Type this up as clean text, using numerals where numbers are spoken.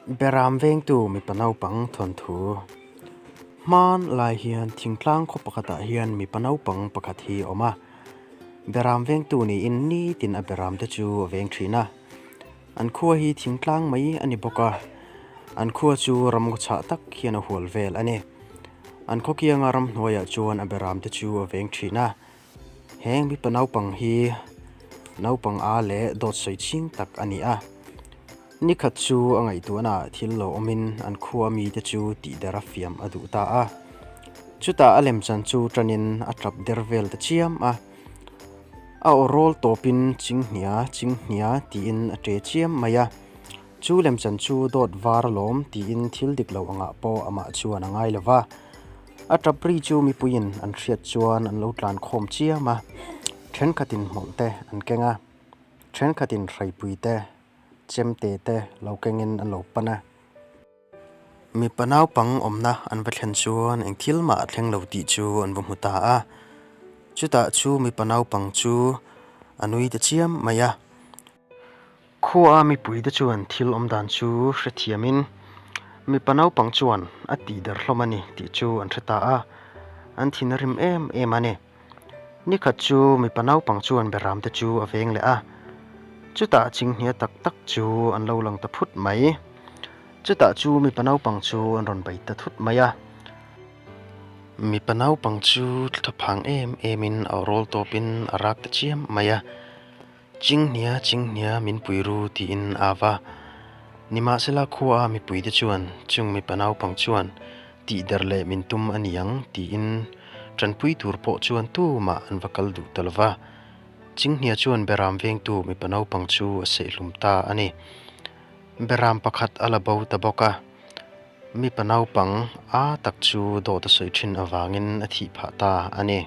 Beram vengtu mipa naupang thawnthu Hman lai hian thingtlang khaw pakhatah hian mipa naupang pakhat hi a awm a. Beram vengtu niin nitin a beram te chu a veng thin a. An khua hi thingtlang mai a ni bawk a, an khua chu ramngaw chhah tak hian a hual vel a ni. An khaw kianga ramhnuaiah chuan a beram te chu a veng thin a. Heng mipa naupang hi naupang a leh dawt sawi ching tak a ni a. Nikhat chu a ngaihtuahna ah thil lo awmin an khua mite chu tihder a fiam a duh ta a. Chutah a lemchan chu tanin a tap der vel ta chiam a. A aw rawl tawpin Chinghnia, Chinghnia tiin a ṭe chiam mai a. Chu lemchan chu dawt var alawm tiin thil dik lo angah pawh amah chuan a ngai lo va. A tap ri chu mipuiin an hriat chuan an lo tlan khawm chiam a, thenkhatin hmawlh te an keng a, thenkhatin hreipui te, chemte te lo kengin an lo pan a. Mipa naupang awmna an va thlen chuan eng thil mah a thleng lo tih chu an va hmu ta a, chutah chu mipa naupang chu a nui ta chiam mai a. Khua mipuite chuan thil awm dan chu hrethiamin mipa naupang chuan a tih der hlawm a ni tih chu an hre ta a, an thin a rim em em a ni. Nikhat chu mipa naupang chuan beramte chu a veng leh a, chutah chinghnia tak tak chu an lo lang ta phut mai. Chutah chu mipa naupang chu an rawn bei ta thut mai a. Mipa naupang chu thlaphang em emin a rawl tawpin a rak ta chiam mai a. Chinghnia, Chinghnia, min pui ru tiin a va. Nimahsela khua a mipuite chuan chung mipa naupang chuan tihder leh min tum a ni ang tiin tanpui tur pawh chuan tumah an va kal duh ta lo va. Chinghnia chuan Beram vengtu mipa naupang chu a sehhlum ta a ni. Beram pakhat a la bo ta bawk a. Mipa naupang a tak chu dawt a sawi thin avangin a thih phah ta a ni.